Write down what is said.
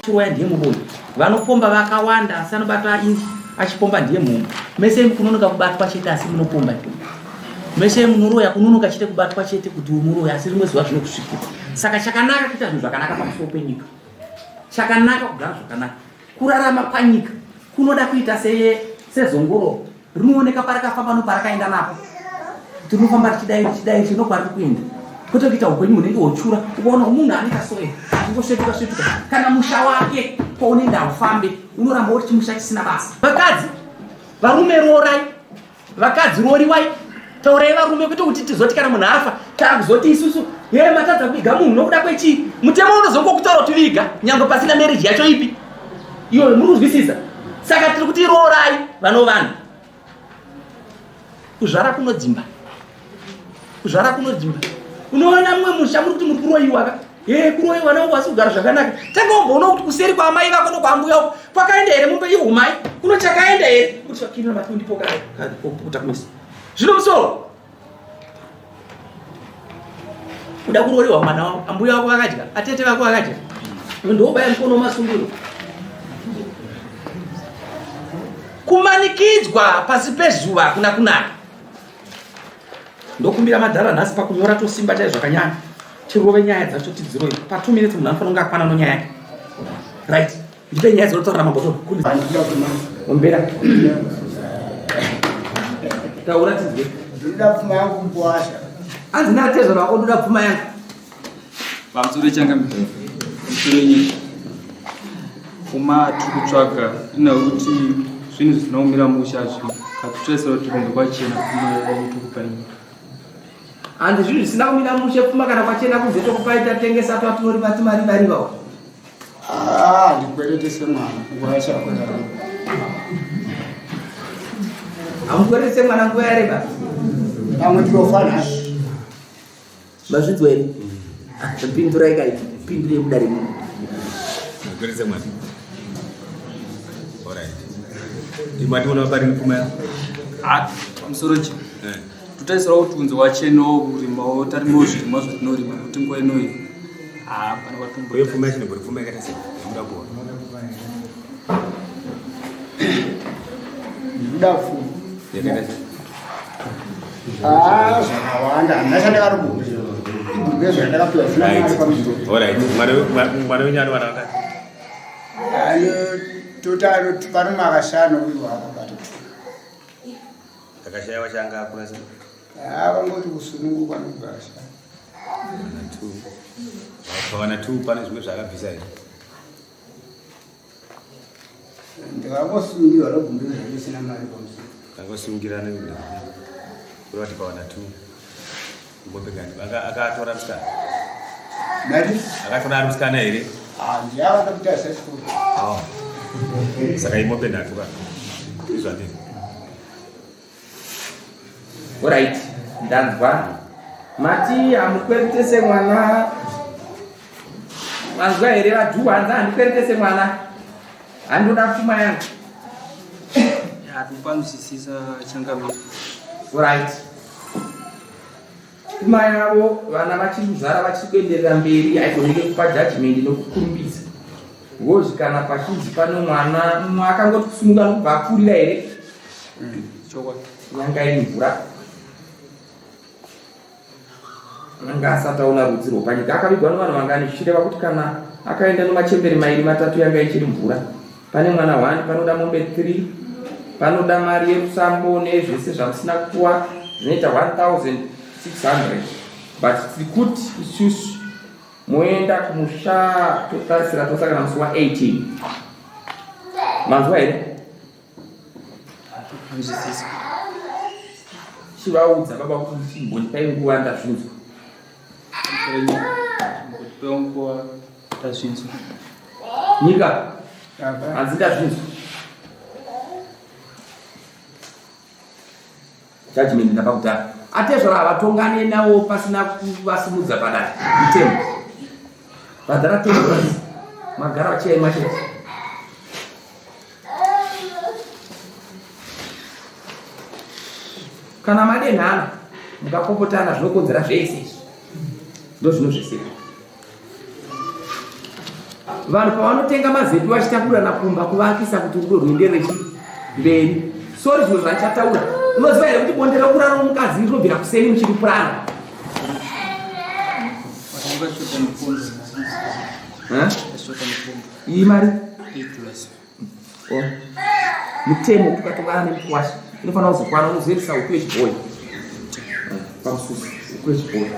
Chiroya ndiye muroyi. Vanopomba vakawanda asi anobatwa achipomba ndiye mumwe. Mese kunonoka kubatwa chete asi munopomba. Mese munoroya kunonoka chete kubatwa chete kuti umuroya asi rimwe zuva zvinokusvikira. Saka chakanaka kuita zvinhu zvakanaka pamusoro penyika. Chakanaka kugara zvakanaka. Kurarama panyika kunoda kuita sezongororo rinooneka parakafamba noparakaenda napo kuti rinofamba richidai richidai richinokwariri kuenda kwete kuita upenyu hunenge hochura ukaona munhu ane kasoe achingosvetuka svetuka kana musha wake kwaunenge haufambe unoramba uri chimusha chisina basa vakadzi varume roorai Vakadzi rooriwai, taurai varume kwete kuti tizoti kana munhu afa takuzoti isusu ye matadza kuviga munhu nokuda kwechii. Mutemo unozongokutaura kuti viga nyangwe pasina marriage yacho ipi iyoyo, muri kuzwisisa? Saka tiri kuti roorai vano vanhu. Kuzvara kunodzimba, kuzvara kunodzimba. Unoona mumwe musha muri kuti muri kuroyiwa ka Hey, kuroyiwa nawo asi kugara zvakanaka. Tanga womboona kuti kuseri kwaamai vako nokwambuya uko kwakaenda here mombe yehumai kuno chakaenda here kuti vakinira mati ndipo kupukuta kumeso. Zvino musoro kuda kuroyiwa mwana wako ambuya wako vakadya atete vako vakadya ndobaya mukono wamasungiro kumanikidzwa pasi pezuva hakuna kunaka Ndokumbira madhara nhasi pakunyora tosimba chai zvakanyanya. Tirove nyaya dzacho tidzirove. Pa 2 minutes munhu anofanira kunge akwana nonyaya yake. Right. Ndipe nyaya dzinotaura mambo to. Ombera. Taura tinzwe. Ndoda pfuma yangu mkwasha. Anzi natezvara wako ndoda pfuma yangu. Pamusoro changamire. Pamusoro yenyika. Pfuma tiri kutsvaga ina kuti zvinhu zvisina kumira mushe hazvi katitarisira kuti kunze kwachena pfuma yedu tokupa nyika. Hanzi zvinhu zvisina kumira mushe pfuma kana kwachena kunze tokupai tatengesa twatinoriva timarivariva. Ah, ndikweretese mwana nguva yacho yakareba. Hamukweretese mwana nguva yareba. Pamwe tinofa nhasi. Mazvidzwa here? Ah, pindurai kai, pindurei kudare muno. Mukweretse mwana. Alright. Imati una pari pfuma yako. Ah, pamusoro chi. Eh. Tutaisira kuti kunze wachenawo kurimawo tarimawo zvirimwa zvatinorima kuti nguva inoyi. Ah, pana watumbo. Uye pfuma yacho negore pfuma yakaita sei? Ndinoda kuona. Ndinoda pfuma. Yakaita sei? Ah, zvakawanda handina chandakarubuka ibhuku zvandakapiwa zvisina mari pamusoro. Alright. Mwana wenyu ane vana vangani? Total pano makashanu uyu akabata. Akashaya changa akura sei? Ah, vangoti kusununguka nokugashaya. Vana two. Pavana two pane zvimwe zvaakabvisa here? Ndakangosungirwa ndogumbira zvandisina mari pamusoro. Ndakangosungirana kureva kuti pawana two mombe gani akatora musikana mari akatora ari musikana here? Ah, ndiye akatokuita sechikoro. Ah. Saka imombe nhatu ka izvandiri. Alright, ndanzwa. Mati hamukweretese mwana. Manzwa here vadhuwa hanzi handikweretese mwana. Handoda pfuma yangu. Hatipanzwisisa changamire. Alright. Pfuma yavo vana vachiri kuzvara vachiri kuenderera mberi haigoneke kupa judgment nokukurumbidza. Ngozvi kana pachinzi pano mwana mumwe akangoti kusununga anobva apfuurira here? Chokwadi. Nyanga imvura. Anga asati aona rudzi rwopanyika. Akavigwa nevanhu vangani zvichireva kuti kana akaenda nemachembere mairi matatu yanga ichiri mvura. Pane mwana 1 panoda mombe 3 panoda mari yerusambo nezvese zvamusina kupuwa zvinoita 1600 but tiri kuti isusu moenda kumusha totarisira tosangana musi wa 18 manzwa here? Nzwisisa. Chivaudza baba kuti chimbondipai nguva ndazvinzwa. Chimbondipai nguva ndazvinzwa. Nyika. Hanzi ndazvinzwa. Judgment ndapa kudhara. Atezvara havatongane navo pasina kuvasimudza padare. Mutemo. Bhadhara temo. Magara vachiema chete. Kana madenhana mukapopotana zvinokonzera zvese izvi. Ndozvinozveseka. Vanhu pavanotenga mazepi vachitakurana kumba kuvakisa kuti rudo rwuenderere mberi. Sorry zvimwe zvandichataura. Unoziva here kuti bonde rekurara nomukadzi rinobvira kuseni muchiri purana? Iyi mari? Oh. Mutemo kuti ukatongana nemukwasha inofanira kuzokwana unozoendesa huku yechibhoyi pamususu huku yechibhoyi.